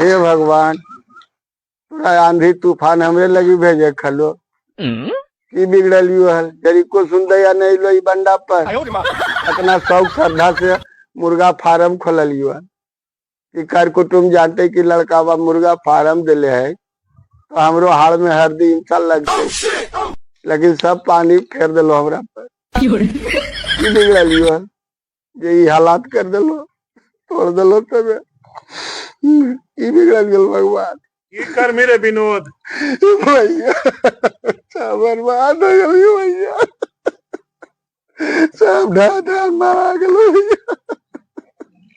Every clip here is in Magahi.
हे भगवान, तोरा आंधी तूफान हमरे लगी भेजे खलो की बिगड़लियो हल, जरी को सुन दया नहीं लो ई बंडा पर। इतना शौक श्रद्धा से मुर्गा फार्म खोललियो हल कि कर कुटुम जानते कि लड़का बा मुर्गा फार्म दिले है तो हमरो हाड़ में हरदी इंसान लगते, लेकिन सब पानी फेर दिलो हमरा पर। की बिगड़लियो हल जे ई हालात कर दिलो, तोड़ दिलो, तबे ई बिगड़ल गेल भगवान। की कर मेरे विनोद? भैया, सब बर्बाद हो गेलियो भैया, सब ढा ढा मारा गेलो भैया।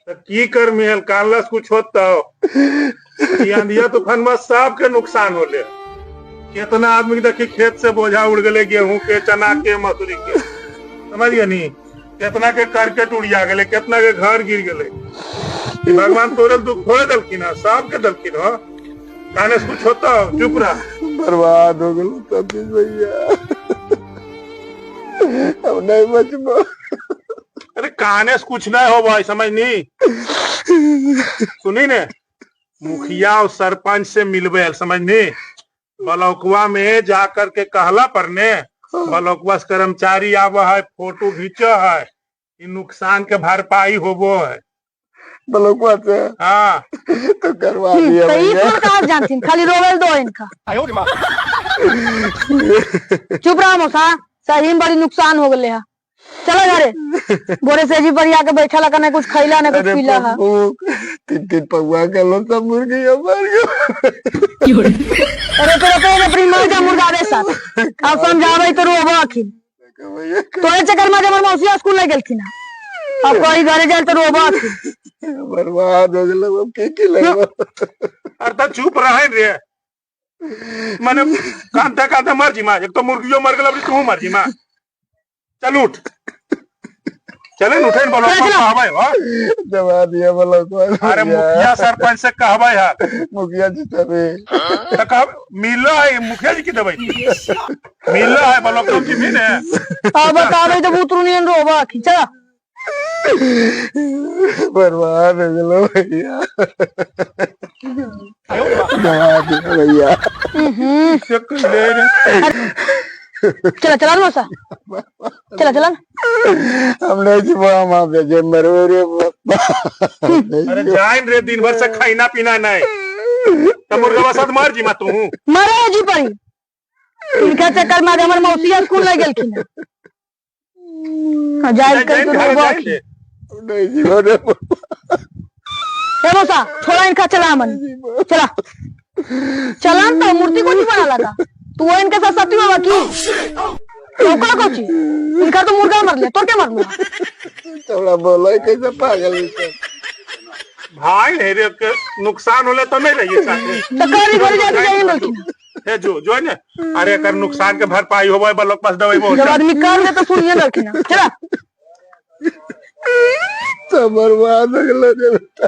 तो की कर मिहल, कानलस कुछ होता हो? ई आंधिया तूफान में सब के नुकसान होले। कितना आदमी के देखी खेत से बोझा उड़ गए, गेहूं के, चना के, मसूरी के, समझ गए नी? कितना के करकट उड़िया गेले, कितना के घर गिर गेले। ई भगवान तोरे दुख थोड़े दलखिन है, सबके दलखिन हो। काने से कुछ होता हो, चुप रह। बर्बाद हो गेलो सब चीज भैया, अब नहीं बचबो। अरे काने से कुछ नहीं हो भाई, समझ नहीं सुनी ने? मुखिया और सरपंच से मिलबे, समझ नहीं? ब्लॉकवा में जा करके कहला पर ने ब्लॉकवा से कर्मचारी आवा है, फोटो घींचो है, ई नुकसान के भरपाई होबो है। ब्लॉकवा से? हाँ। तो करवा दिया। तो ई भैया। कुल कहाँ जानथिन, खाली रोवेल दो इनका। चुप रहा मौसा, सही में बड़ी नुकसान हो गए है। चलो घरे, बोरे से जी बढ़िया के बैठा लगा, नहीं कुछ खैला नहीं कुछ अरे पीला है। पप्पू, तीन तीन पौआ के लो, सब मुर्गी मर गयो। अरे तो रोते अपनी मर जा मुर्गा रे साथ। अब समझावे तो रोबो अखिन। भैया। तोरे चक्कर में हमर मौसी स्कूल नहीं गेलखिन है। अब कोई घरे जाए तो रोबो अखिन। बर्बाद हो गेलो, अब की की लगो? अरे तो चुप रहे रे, माने कांते कांते मर जी माँ। एक तो मुर्गियों मर गल, तू मर जी माँ। चल उठ, चले न, उठे न, ब्लॉकवा चलो। कहबे हो। दबा दिया ब्लॉकवा। अरे मुखिया सरपंच से कहबे है। मुखिया जी तबे? तो कह मिलो है मुखिया जी की दवाई मिलो है ब्लॉक की भी ने। अब बतावे तो बुतरू नियन रोबो अखिन, चलो। बर्बाद हो गेलो भैया, दबा दिया भैया। से ले रे। चला चला मौसा, चला चला। हम नहीं जीवो, हम आप जे मरवे रे बाबा। अरे जाइन रे, दिन भर से खाना पीना नहीं तो मुर्गा साथ मर जी मा तू। मरे जी पड़ी, इनका चक्कर में हमर मौसी स्कूल नहीं गेलखिन है। हाँ, जाए जाइन कर तो घरे रोबो जाइन अखिन। रे। नहीं जीवो रे। ए मौसा, छोड़ा इनका, चला मन, चला चला तो मूर्ति को नहीं बना लगा तू वो इनके साथ सती हुआ की ओकरा कोची? इनका तो मुर्गा मर लिया, तोर के मर लिया? थोड़ा बोलो कैसे पागल है सब। भाई नहीं रे के नुकसान होले तो नहीं रहिए साथे। तो करी घरे जाके जाइए बोलखिन। हे जो जो ने, अरे एकर नुकसान के भरपाई होबे, ब्लॉक पास दवाई बहुत। जब आदमी कर दे तो सुनिए लड़खिन, चला। सब बर्बाद हो गेलो रे बेटा।